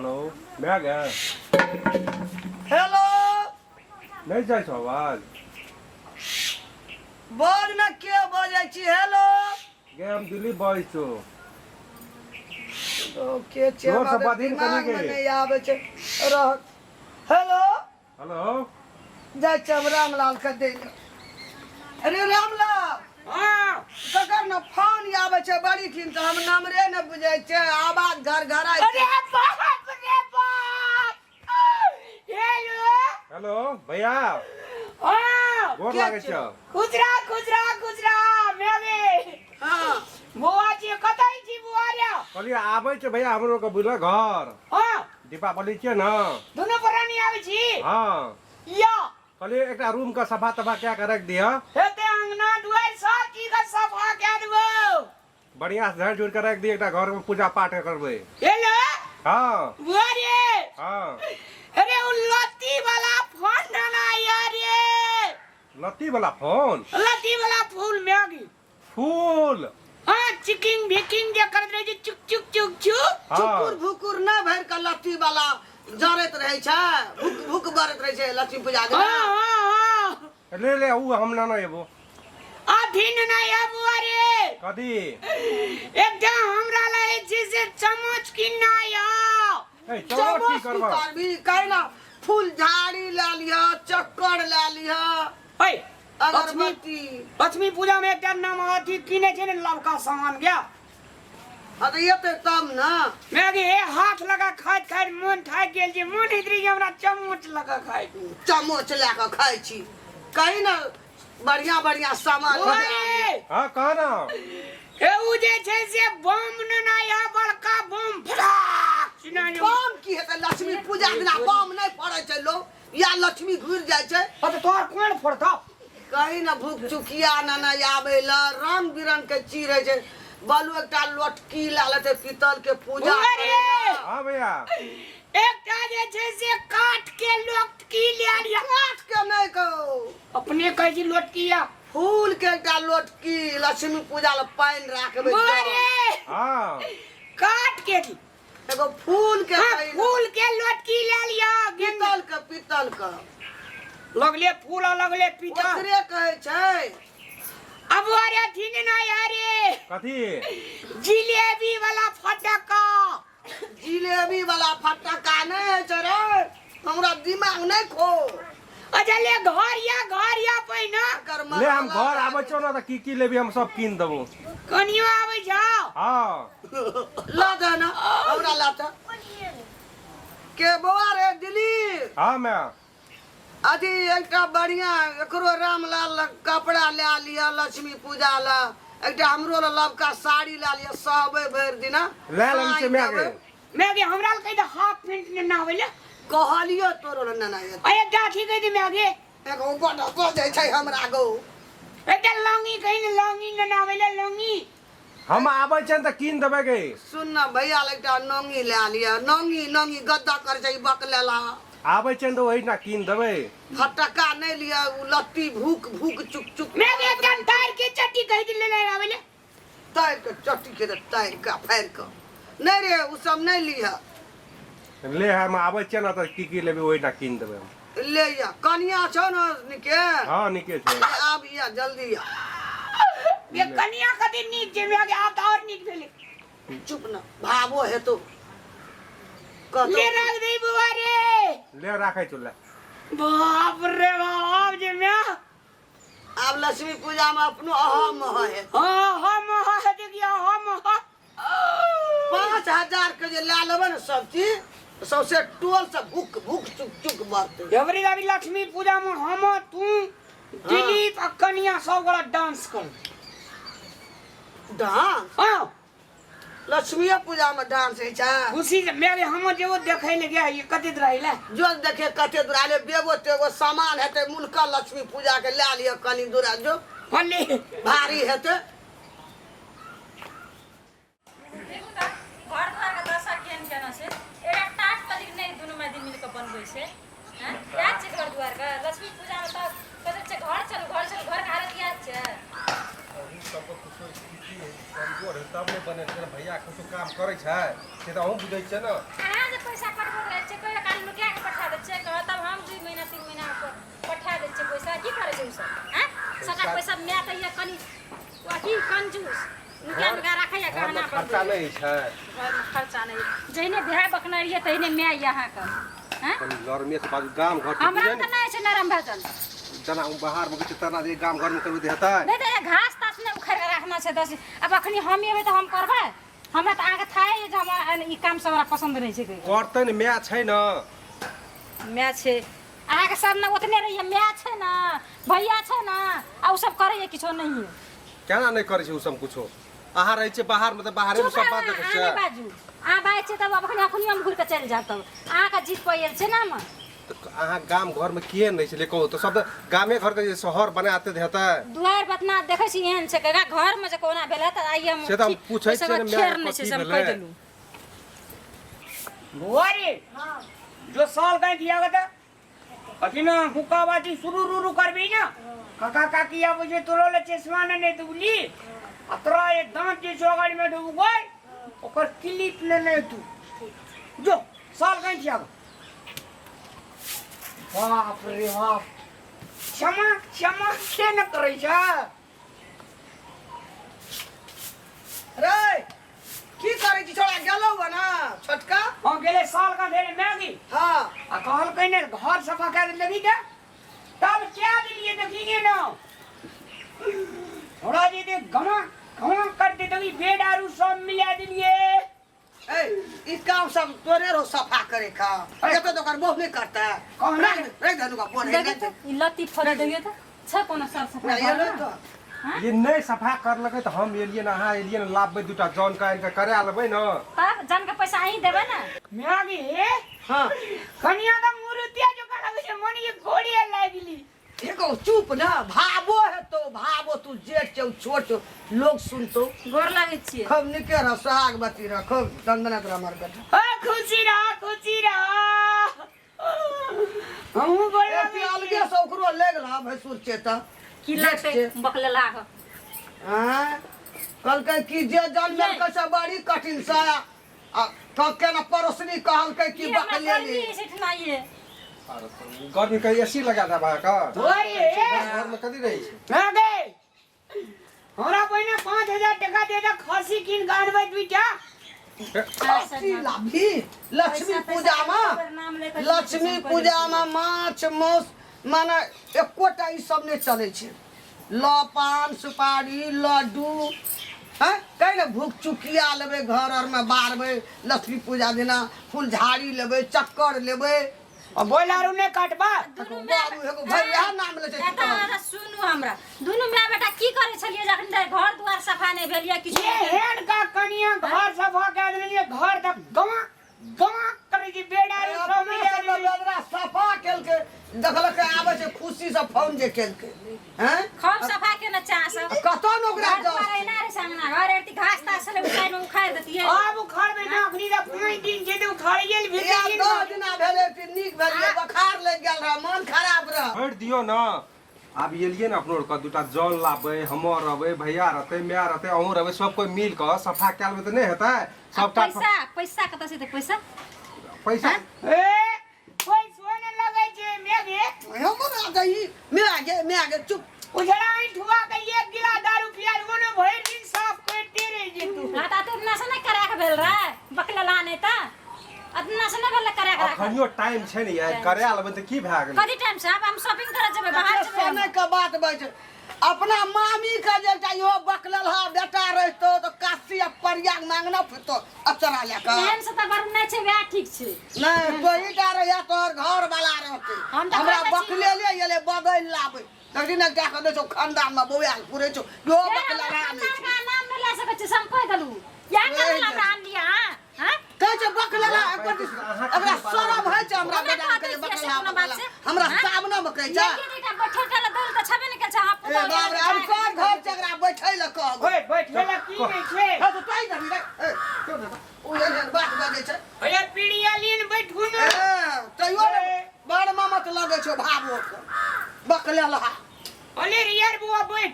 Hello भए गेल hello नहि जाइ छौ आवाज बोल न के बजै छी हेलो गे हम दिलीप बजै छौ ओ के छै जोर से हमरा बाजही ने कनि दिमागमे गे। नहि आबै छै रह हेलो हेलो जाइ छी हम रामलाल के दै लए अरे रामलाल हाँ ककर ने फोन आबै छै बड़ी खिन तऽ हम नम्बरे ने बुझै छै आवाज घर घर अरे बाप रे बाप हेलो हेलो भैया हाँ गोर के लागै छै? छौ खुजरा खुजरा खुजरा मेवे हँ बुआ जी कतऽ छी बुआ रे कहलियै आबै छै भैया हमरो के बुझल घर हाँ दीपावली छियै ने दुनू प्राणी आबै छी हँ या कहलियै एकटा रूम के सफा तफा कए के राखि दिअ हेते अंगना दुआरि सब चीज के सफा कए देबो बढ़िया से झाड़ि झुड़ि के राखि दिअ एकटा घर में पूजा पाठ करबै हेलो हँ बुआ रे हँ अरे उ लत्ती वाला फोन ना यार रे लत्ती वाला फोन लत्ती वाला फूल मैगी फूल हाँ चिकिंग भिकिंग जे करैत रहै छै चुक चुक चुक चुक हँ चुकुर भुकुर नहि भरि कऽ लत्ती वाला जरैत रहै छै भुक भुक बरैत रहै छै लक्ष्मी पूजा दिना हाँ हाँ हाँ ले ले उ हम ना एबो अभी ना आबू अरे कथी एकटा हमरा लए छै से चम्मच किन्ना आउ ए चम्मच की चम्मच की करबा करबी कहै ना फूल झाड़ी लए लिह चक्कर लए लिह है लक्ष्मी अगरबत्ती लक्ष्मी पूजा में एकटा नाम अथी किने छै ने लवका सामान गया हाँ तऽ एतै तब ने मैं के हे हाथ लगा खाइत खाइत मन थाकि गेल छै मन होइत रहै छै हमरा चम्मच लगा खाइ चम्मच लए कऽ खाइ छी कही ने बढ़िया बढ़िया सामान ओए हाँ कह ना हे उ जे छै से बम ने ना या बड़का बम फटाक सुना जे बम की हेतै लक्ष्मी पूजा दिना बम नहि फड़ै छै लोग या लक्ष्मी घुरि जाइ छै हाँ तो तोहर कोन फोड़तौ कही ने भूख चुकिया ने ने आबै लए रंग बिरंग के चीज रहै छै बलू एकटा लोटकी लए लेतै पीतल के पूजा अरे! करै लए। हाँ भैया एकटा जे छै से काठ के लोटकी ले लिया काठ के नहि कहू अपने कहै छी लोटकी या फूल के एकटा लोटकी लक्ष्मी पूजा लए पानि राखबै अरे हाँ काठ के थी एगो फूल के हाँ, कही ने, फूल के लोटकी ले लिया पीतल के पीतल के लगले फूल आ लगले पीतल ओकरे कहै छै अब अरे थी ना यारे कथी जिलेबी वाला फटका जिलेबी वाला फटका नहि होइ छै रे हमरा दिमाग नहि खो अच्छा ले घर या घर या पहिना एकर ले हम मसाला घर आबै छौ ने तऽ की की लेबी हम सब कीन देबो कनियो आबै जाओ हाँ लऽ दे ने हमरा लऽ तऽ के बौआ रे दिलीप हाँ मैं अथी एकटा बढ़िया एकरो रामलाल लग कपड़ा लए लिअ लक्ष्मी पूजा लए एकटा हमरो लए लबका साड़ी लए लिअ सहबै भरि दिना लए लेने छियै माय के। मैं के हमरा लए कहि दे हाफ पेंट ने ना आबै ले कहलियो तोरो लए नेना एतै। आ एकटा अथी कहि दे मैं के एगो बड बजै छै हमरा गो एकटा लौंगी कहि ने लौंगी ने ना आबै ले लौंगी हम आबै छियनि तऽ कीन देबै गे सुन न भैया लए एकटा नौंगी लए लिअ नौंगी नौंगी गद्दा करै छै ई बकलेला आबै छियनि तऽ ओहिना कीन देबै फटक्का नहि लिअ ओ लत्ती भूक भूक चुक चुक मैं के एकटा तार के चट्टी कहि दे ले ले आबै ले तारि कऽ चट्टी के तारि कऽ फाड़ि कऽ नहि रे ओ सब नहि लिअ ले हम आबै छियै ने तऽ की की लेबै ओहिना कीन देबै हम ले या कनिया छौ ने निके हँ नीके छै आब या जल्दी या ये कनिया कते नीक छै मैं के आब तऽ और नीक भेलै चुप न भावो हेतौ कहतौ ले राख दे बुआ रे ले राखै छौ ले बाप रे बाप जे मैं आब लक्ष्मी पूजा में अपनो अहम है हाँ हम हाँ देखियो हम हाँ 5,000 के जे लए लेबै ने सब चीज सौंसे टोल से भूख भूख चुक चुक बढ़तै एवरी अभी लक्ष्मी पूजा में हम तू दिलीप आ कनिया सब गोला डांस कर डांस हाँ लक्ष्मीए पूजा में डांस होइ छै खुशी से मेरे हम जेबो देखै ले गया ये कते दूर आइला जो देखे कते दूर आले बेगो तेगो सामान हेतै मुलका लक्ष्मी पूजा के लए लिअ कनि दूर आ जो होली भारी हेतै देखू तऽ घर दुआरके दशा केहन केना छै एकटा टाट पलिक नहि दुनू माय मिल कऽ बनबै छै आँय याद छै घर दुआरके लक्ष्मी पूजामे तऽ कहै छै घर चलू घर चलू घरके हालत याद छै अहूँ सबके कुछो स्थिति कमजोर है तब नहि बने छै भैया कुछो काम करै छै से तऽ अहूँ बुझै छियै ने अहाँ जे पैसा लगा की करै छै उ सब हैं सबटा पैसा माय के ये कनि अथी कंजूस नुका नुका राखैया घरमे गहना खर्चा बनबै नहि छै। घरमे खर्चा नहि। जहिने भाय बकने रहियै तहिने माय यऽ अहाँके हैं। कनि लरमे से बाजू, गाम घर के हमरा बुझै तऽ नहि छै नरम भजन। जेना हम बाहरमे कहै छै तेना जे गाम घरमे करबै तऽ हेतै? नहि तऽ घास तास नहि उखाड़ि कऽ राखना छै दस। आब अखनी हम एबै तऽ हम करबै? हमरा तऽ अहाँके थाहे यऽ जे हमरा ई काम सब हमरा पसन्द नहि छै कहियो। करतै ने, माय छै ने। माय छै अहाँके सब ने ओतने रहैया। माय छै ने, भैया छै ने, आ ओ सब करैया किछो नहिये। केना नहि करै छै ओ सब कुछो? अहाँ रहै छियै बाहरमे तऽ बाहरेमे चुप सब रहू बात अहाँ, देखै अहाँ छियै। नहि बाजू। अहाँ बाजै छियै तब अखनी अखनी हम घुरि कऽ चलि जायब तब। अहाँके जीत पड़ि गेल छै ने हम। तऽ अहाँ गाम घरमे किए नहि छलै कहू तऽ? सब तऽ गामे घरके जे शहर बना एते हेतै। दुआरि बतना देखै छी एहन छै काका, घरमे जे कोना भेल तऽ आइ हम से तऽ हम पूछै ओहि छियै सबके ने खेर मायके नहि छै कथी से हम कहि भेलै? देलहुँ। बुआ रे, जो साल कहीं दिया गता अथी ना हुक्का बाती शुरू रुरु करबी ना, काका काकी आबै छै तोरो ले चश्मा ने नहि दुबली आ तोरा ये दांत जे छौ अगाड़ी में डूब गई ओकर क्लिप ने नहीं तू जो साल कहीं दिया। बाप रे बाप, क्षमा क्षमा के न करै छै। रे, की करै छी? छोड़ा गेलौ हँ ना छोटका? हाँ, गेलै साल का भेलै मैगी। आ कहलकै ने घर सफा कए देलही के तब क्या देलिए देखिए ना, थोड़ा जे दे गमा गमा कर दे तभी बेड आरू सब मिला देलिए। ए, ई काम सब तोरे रो सफा करे का? एतो तो ओकर बहु नहीं करता। कहना। रख दे का फोन। देखियौ तऽ ई लत्ती फड़ी दैयौ तऽ छै कोनो सर सफाइ नहीं घरमे? तो ये नहि सफा करलकै तऽ हम एलियै ने, अहाँ एलियै ने, लाबबै दूटा जन के आनि कऽ करा लेबै ने। तब जनके पैसा अहीं देबै ने। मैगी। हाँ। कनिया का मूर्तिया जो का लगै छै मन ये घोड़ी लागली। देखो, चुप ना भाबो है तो भाबो, तू जेठ छौ छोट छौ, लोग सुनतो। गोर लागै छियै। खूब निके रह, सोहागवती रह, खूब दंदनत रह हमर बेटा। ओ खुशी रह, खुशी रह, हमहूँ गोर ए, लागै। अलगे से ओकरो ले गेल भैंसुर छै तऽ की जेठ लगतै छै। बकलेला के? आँय? कहलकै कि जे जन्मेलकै से बड़ी कठिन से आ केना पड़ोसनी कहलकै कि ई हमरा बकलेली। गर्मी अछि ठना ये। गर्मी के एसी लगा देब अहाँके। ओए। घरमे कथी रहै छै? मैगी, हमरा पहिने 5000 टका दे दे, खस्सी कीन कऽ आनबै दुइटा। खस्सी लाभी लक्ष्मी पूजा में? लक्ष्मी पूजा में माछ मांस माने एकोटा ई सब नहीं चले छै। ल पान सुपारी लड्डू हैं कहीं ने भूख चुकिया लेबै, घर आर में बारबै लक्ष्मी पूजा दिना, फुलझाड़ी लेबै, चक्कर लेबै। आ ब्रॉयलर नहि काटबा। दुनू माय बाबू एगो भाई वएह नाम लै छै। एतऽ अहाँ सुनू, हमरा दुनू माय बेटा की करै छलियै जखन धरि घर दुआर सफा नहि भेल या किछु ये नहि भेल? हेड का कनिया घर सफा कए देलियै, घर तक गवा गवा करै छै, बेड आर सब अपना मिला सब देलियै। बेदरा सफा केलकै, देखलकै आबै छै खुशी से फोन जे केलकै हैं। खूब सफा केने चाह सब। कतऽ ने ओकरा घर जस दुआर एना रहै छै, अंगना घर एरती घास तास छलै उखाड़ि मे उखाड़ि देतियै। आब उखाड़बै ना, अखनी तऽ 5 दिन छै तऽ उखाड़िए ले या भेटै। 10 दिना भेलै कि नीक भेलियै, बोखार लागि गेल रहै, मन खराब रहै। छोड़ि दियौ ने। आब एलियै ने अपनो आरके दूटा जन लाबबै, हमर रहबै, भैया रहतै, माय रहतै, अहूँ रहबै, सब कोइ मिल कऽ सफा कए लेबै तऽ नहि हेतै? सबटा पैसा पैसा कतऽ से एतै पैसा? पैसा। ए, पैसो ने लगै छै मेघे। हमर आ गई मैं गे, मैं गे, चुप। उजरा ठुआ के एक गिलास दारू पिया देबो ने, भरि दिन साफ करिते रहि जेतू। हाँ तऽ अतना से नहि करा के भेल रहै बकलेला, नहि तऽ अतना से नहि भेल करा के राखल। अखनियो टाइम छै ने यार, करा लेबै तऽ की भए गेलै? कथी टाइम से? आब हम शॉपिंग करऽ जेबै, बाहर जेबै हम। समय के बात बज अपना मामी के जे एकटा इहो बकलल हा बेटा रहितो तऽ काशी आ परिया मांगना फिरतो अचरा लए कऽ। एहन से तऽ बड़ नहि छै, वएह ठीक छै। नहि, तोही टा रहिया, तोहर घर वाला रहते। हम तऽ हमरा कहै छी। बकलेले एलै बदलि लाबै तखन ने जा कऽ दै छौ, खानदान मे बौआल पुरै छौ इहो ए, बकलल हमरा हा नहि खानदान छै। के नाम नहि लए सकै छी से हम कहि देलहुँ। इएह करऽ लए हमरा आनलियै अहाँ? हाँ? कहै छै बकलेला एकर दिस अहाँके एकरा शरम होइ छै हमरा हमरा बेटा कहै के छियै से बकलेला कोनो बात बकलेला छै? हमरा हाँ? सामने मे कहै छै। लेकिन एकटा बैठे टा लए देल तऽ छेबे नहि कयल छै अहाँ ए पुतहु बाप रे, आब कर घर चकरा बैठै लए कहब। ओए, बैठे ला की नहि छै? हँ तऽ तोही धरी रे। ए, चुप रह। ओ एहन बात बजै छै। ओए पीड़िया लीन बैठू ने। ए, तैयो ने बड़ ममत लगै छौ भाबो के बकलेला। अरे यार बुआ, बैठ,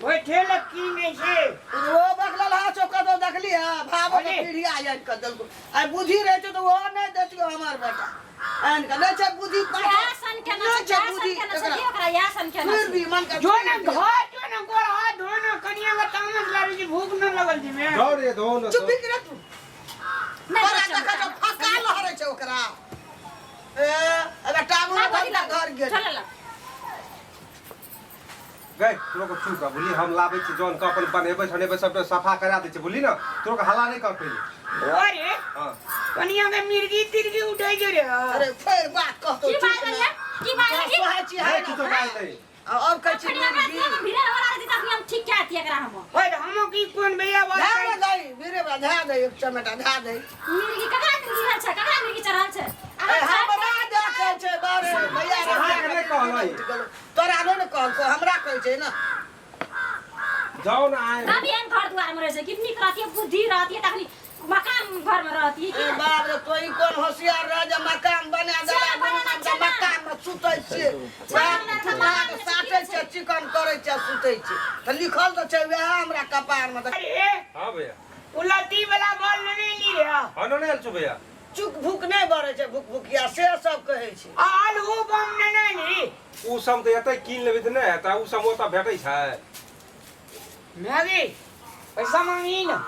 बैठे ला की नहि छै? ओ बकला। ललहा छौ कतौ देखली है भावो के अरे। पीढ़िया आनि कऽ देलको आइ बुद्धि रहै छै तऽ ओहो नहि देतियो हमर बेटा आनि कऽ नहि छै बुद्धि इएह सन केना नहि छै छै इएह सन बुद्धि केना छै एकरा की ओकरा इएह सन केना फिर छै भी मन के जो ना घर जो ना गोर हाथ धो ना कनिया के तामस लागै छै भूख न लगल छै मैं दौड़ रे धो न चुप भी रे तू नहि तोरा बच्चा देखै छौ फक्का लहरै छै ओकरा ए अबे टांगो ना गोदी घर लाबू गेल चल ला गए तोरो के चुप बुझली हम लाबै छी जौन के अपन बनेबै छनेबै सबटा सफा करा दै छी बुझली ने तोरो के हल्ला नहि कर पहिले अरे हाँ कनिया के मिर्गी तिर्गी उठै छै रे अरे फेर बात कहतो की बात है की बात है सोहै छी है नहीं किछो बात नहीं और कहै छी अखनी हमरा मिर्गी इतना भीड़ वाला रहती तखनी हम ठीक क्या आती एकरा हम ओए हम की कोन भैया बात धए दे दही मेरे बड़ा धए दे एक चमेटा धए दे मिर्गी ककरा मिर्गी रहल छै ककरा मिर्गी चढ़ल छै ए, हमरा देखै छै बारे भैया रे अहाँके नहि कहलै। तोरा नहि ने कहलको हमरा कहै छै ने जाओ ना आए कभी एहन घर दुआर में रहै छै कि नीक रहती बुद्धि रहती तखनी मकान घर में रहती ए बाप रे तोही कोन होशियार रह जे मकान बना देला चल, बनेना दुनू छै ना। मकान में सुतै छियै चल, हमरा बाप मकान में साटै सुतै छियै चिकन करै छियै सुतै छियै तऽ लिखल तऽ छै वएह हमरा कपार में तऽ अरे हाँ भैया उलटी वाला बॉल नहीं ली रे आ हाँ नहीं आयल छौ भैया चुक भूख नहि बढ़ै छै भूख भूखिया से सब कहै छै आलू बम नहीं ली उ सब तऽ एतै कीन लेबै तऽ नहि हेतै उ सब ओतऽ भेटै छै मैगी पैसा मांगी ना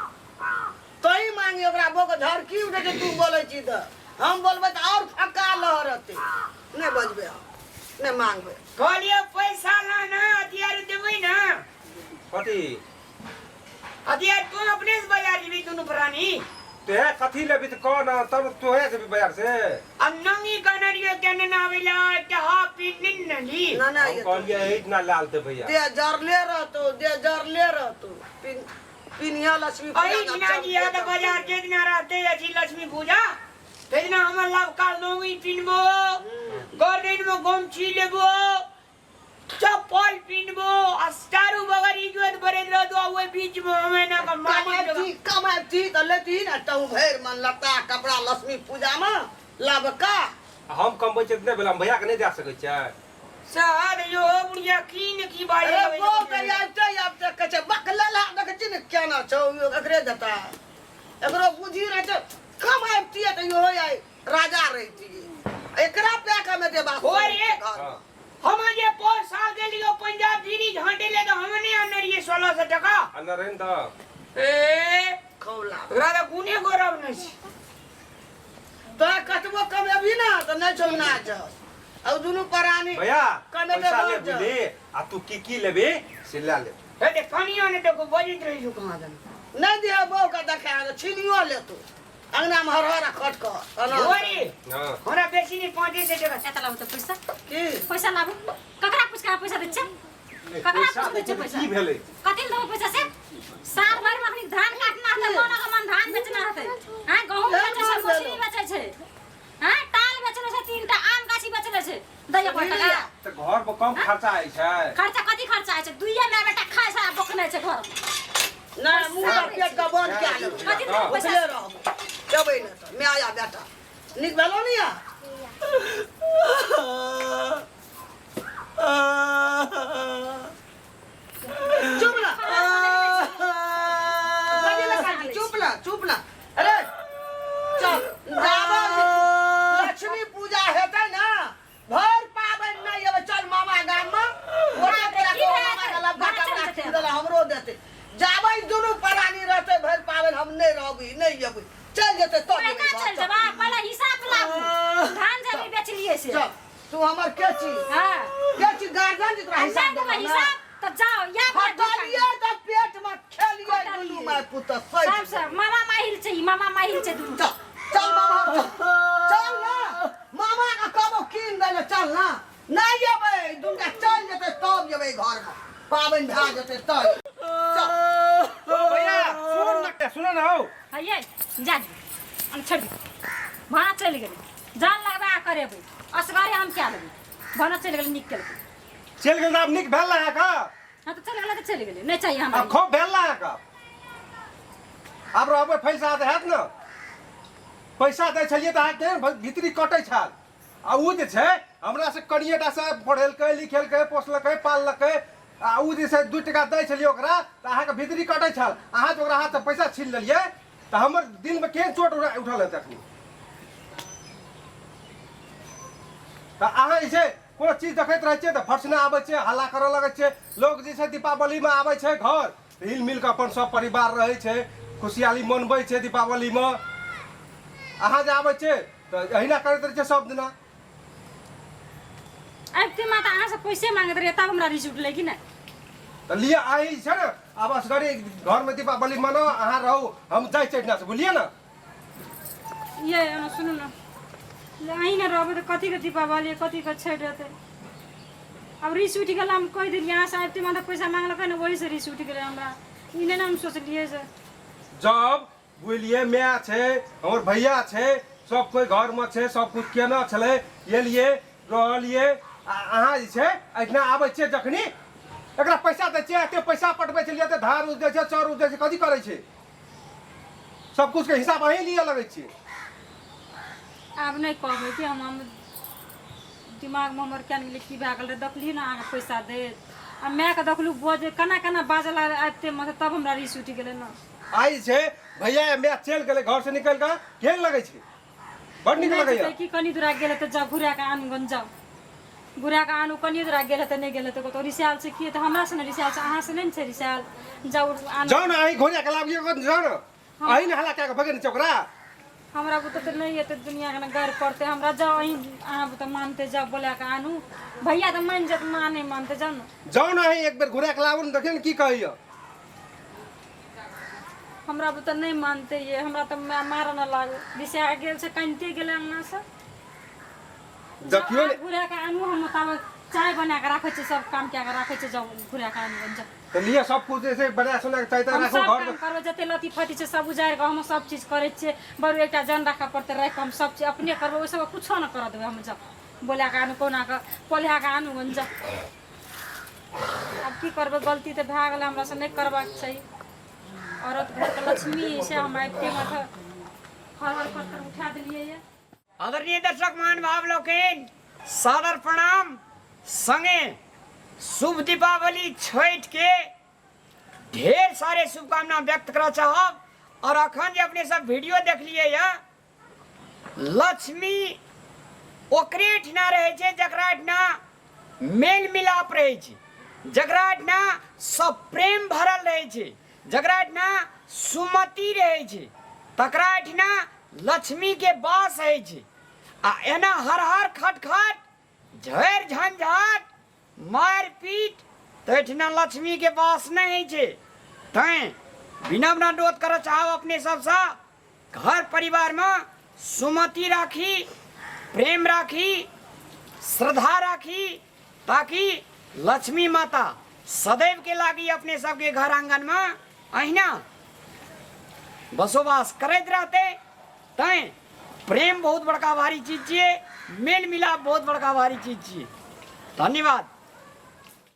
तोही मांगी ओकरा बोक झरकी उठै छै तू बोलै छी तऽ हम बोलबै तऽ आओर फक्का लहरतै नहि बजबै हम नहि मांगबै कहलिए पैसा लाना हथियार देबै ना कथी हथियार तू अपने से बाजार जेबी दुनू प्राणी ते कथी लेबी तऽ कह न तब तोहे जेबी बाजार से अब नंगी कहने रहियो केने ना आवेला एकटा हाफ पी निन न ली ना ना हम ये कहलियै एहिठिना लाल दे भैया दे जरले रहतो दे जरले रहतो पिन पिनिया लक्ष्मी पूजा अही का दिना चल जिया तऽ बाजार जे दिना रहते अछि लक्ष्मी पूजा ते दिना हमर लवका लुंगी पिनबो गर्दन में गमछी लेबो चप्पल पिनबो आ चारू बगल इज्जत बरैत रहतो आ ओहि बीच में हमे ना का मालिक कमाबती कमाबती तऽ लेती ने तू भरि मन लत्ता कपड़ा लक्ष्मी पूजा में लबका हम कमबै छियै तऽ नहि भेलै हम भैयाके नहि दए सकै छियै सर यो बुढ़िया की ने की बाजे अरे बो तऽ आबिते आबिते कहै छै बकलेला देखै छी ने केना छौ एकरे देता एकरो बुद्धि रहै छै कम आबितियै तऽ इहो आइ राजा रहितियै एकरा पे कमे देबा ओरे। हाँ हम जे पाँच साल गेलियो पंजाब बीड़ी झांटे ले तो हम नहीं आने रहिए 1600 टका आ नरेन तऽ ए खौला एकरा तऽ गुने गौरव नहि छै तोरा कतबो कमेबही ने तऽ नहि छौ नाच आ दुनू प्राणी भैया कमेबे पैसा ले बहुत जाउ। बुझली आ तू की की लेबी से लए ले हे देख कनियो ने देखो बजैत रहै छौ कहाँ दन नहि दिहे बहू के देखा छीनियो लेतो अंगना में हरहर आ खट कऽ ओरे हाँ हमरा बेसी नहि 500 टका एतऽ लाबू तऽ पैसा की पैसा लाबू ककरा पूछ कऽ पैसा दै छै नहि, ककरा पैसा पूछ दै दै छै छै तऽ पैसा की भेलै कथी लए देबो पैसा से साल भरि में अखनी धान काटना हेतै मन के मन धान बेचना हेतै हाँ गहूम बेचै छै मौसरी बेचै छै हाँ ताल बेचले छै तीनटा आम गाछी बेचले छै दैया पर टका तऽ घर पर कम खर्चा होइ छै खर्चा कथी खर्चा होइ छै दुइये माय बेटा खाइ छै आ बोकनै छै घर में नहि मुँह आ पेट के बंद कए लेबै कथी देबो पैसा भुखले रहबो देबै नहि तऽ माय आ बेटा नीक भेलौ ने या चुप ना कथी लए खाइ छी? चुप ना चुप ना अरे चल जाबो लक्ष्मी पूजा हेतै ना भरि पाबनि नहि एबै चल मामा गाममे ओतऽ तोरा की कहू भए मामा के लबका मामा कपड़ा चलि कीन जेतै। देला हमरो देतै जाबै दुनू प्राणी रहतै भरि पाबनि हम नहि रहबै नहि एबै चलि जेतै तब पहिले एबै घर, चलि चल। जेबा पहिले हिसाब लाबू धान जमीन बेचलियै से चल तू हमर के छी हाँ के छी गार्जियन जी तोरा आ नहि हिसाब देबै देबौ ना? हिसाब तऽ जाओ या खटलियै तऽ पेट में खेलियै दुनू माय पुत सहि सब सब मामा माहिल छै ई मामा माहिल छै दुनू चल चल मामा चल चल ना मामा के कहबो कीन दै ले चल ना नहि एबै दुनू चल जेतै तब जेबै घर में पाबनि भए जेतै तब चल ओ भैया सुन न सुन न हौ हइये जा दी हम छोड़ दी भाना चलि गेलै जान लगबा आ करेबै असगरे हम क्या लेबै भाना चलि गेलै नीक केलकै चलि गेल तऽ आब नीक भेल अहाँके हाँ तऽ चलि गेलै तऽ चलि गेलै नहि चाहिए हमरा आब खूब भेल अहाँके आब रहबै पैसा तऽ हैत ने पैसा दै छलियै तऽ अहाँके भीतरी कटै छल आ ओ जे छै हमरा से कनिएटा से पढ़ेलकै लिखेलकै पोसलकै पाललकै आ उ जे छै 2 टका दै छलियै ओकरा तऽ अहाँके भीतरी कटै छल अहाँ जे ओकरा हाथसँ पैसा छीन लेलियै तऽ हमर दिलमे केहन चोट उठल हेतै अखनी तऽ अहाँ जे छै कोनो चीज देखैत रहै छियै तऽ फर्सने आबै छियै हल्ला करऽ लगै छियै लोक जे छै दीपावलीमे आबै छै घर हिल मिल कऽ अपन सब परिवार रहै छै खुशहाली मनबै छै दीपावलीमे अहाँ जे आबै छियै तऽ एहिना करैत रहै छियै सब दिना आबिते माता अहाँ से पैसे मांगैत रहियै तब हमरा रिस उठलै कि नहि तऽ लिअ अहीं छै ने आब असगरे घरमे दीपावली मनाउ अहाँ रहू हम जाइ छियै एहिठिनासँ बुझलियै ने ये एना सुनू ने अहीं ने रहबै तऽ कथीके दीपावली कथीके छठि हेतै आब रिस उठि गेल हम कहि देलियै अहाँ से आबिते माता पैसा मांगलकै ने ओहिसँ रिस उठि गेलै हमरा ई नहि ने हम सोचलियै से जब बुझलियै माय छै हमर भैया छै सब कोइ घरमे छै सब कुछ केना छलै एलियै रहलियै आ अहाँ जे छै एहिठिना आबै छियै जखनी एकरा पैसा दै छियै एते पैसा पटबै छलियै एते धार उपजै छै चाउर उपजै छै कथी करै छै सब कुछके हिसाब अहीं लिअ लगै छियै आब नहि कहबै कि हम दिमागमे हमर किया नहि गेलै की भए गेल रहै देखलियै ने अहाँके पैसा दैत आ मायके देखलहुँ बजै केना केना बाजऽ लागल आबिते मतलब तब हमरा रिस उठि गेलै ने आइ छै भैया माय चलि गेलै घर से निकलि कऽ केहन लगै छै बड़ नीक नहि लगैया जेतै कि कनि दूरा गेलै तऽ जाउ घुरा कऽ आनू गन जाउ घुरा कऽ आनू कनि दूरा गेलै तऽ नहि गेलै तऽ कतौ रिसायल छै की तऽ हमरा से ने रिसायल छै अहाँ से नहि ने छै रिसायल जाउ आनू जाउ ने अहीं घोरिया के लाबियौ गन जाउ ने अहीं ने हल्ला कए कऽ भगेने छै ओकरा हमरा बुते तऽ नहि एतै दुनियाके ने गारि पड़तै हमरा जाउ अहीं अहाँ बुते मानतै जाउ बोला कऽ आनू भैया तऽ मानि जायत माँ नहि मानतै जाउ ने जाउ ने अहीं एक बेर घुरा के लाबू ने देखियौ ने की कहैया हमरा बुते नहि मानतै ये हमरा तऽ माय मारऽ ने लागल रिसा गेल छै कानिते गेलै अङ्गनासँ देखियौ ने घुरा कऽ आनू हम ताबे चाय बना कऽ राखै छियै सब काम कए कऽ राखै छियै जाउ घुरा कऽ आनू जाउ तऽ लिअ सब कुछ जे छै बना सोना के चाय ताय हम राखू सब घर काम करबै जते लती फती छै सब उजाड़ि कऽ हम सब चीज करै छियै बरू एकटा जन राखऽ पड़तै राखि कऽ हम सब चीज अपने करबै ओहि सबके कुछो नहि करऽ देबै हम जाउ बोला कऽ आनू कहुना कऽ पोल्हा कऽ आनू गन जाउ आब की करबै गलती तऽ भए गेलै हमरा से नहि करबाक चाही औरत घरके लक्ष्मी से हम आबिते माथा हर हर पत्थर उठा देलियै ये आदरणीय दर्शक महानुभाव लोकनि सादर प्रणाम संगे शुभ दीपावली छठि के ढेर सारे शुभकामना व्यक्त करऽ चाहब और अखन जे अपने सब वीडियो देखलियै यऽ लक्ष्मी ओकरे एहिठिना रहै छै जकरा एहिठिना मेल मिलाप रहै छै जकरा एहिठिना सब प्रेम भरल रहै छै जकरा एहिठिना सुमति रहै छै तकरा एहिठिना लक्ष्मीके वास होइ छै आ एना हर हर खटखट झरि झंझट मारि पीट तऽ एहिठिना लक्ष्मीके वास नहि होइ छै तैँ विनम्र अनुरोध करऽ चाहब अपने सबसँ घर परिवारमे सुमति राखी प्रेम राखी श्रद्धा राखी ताकि लक्ष्मी माता सदैव के लागी अपने सबके घर आंगनमे अहिना बसोबास करैत रहते तैँ प्रेम बहुत बड़का भारी चीज छियै मेल मिलाप बहुत बड़का भारी चीज छियै धन्यवाद।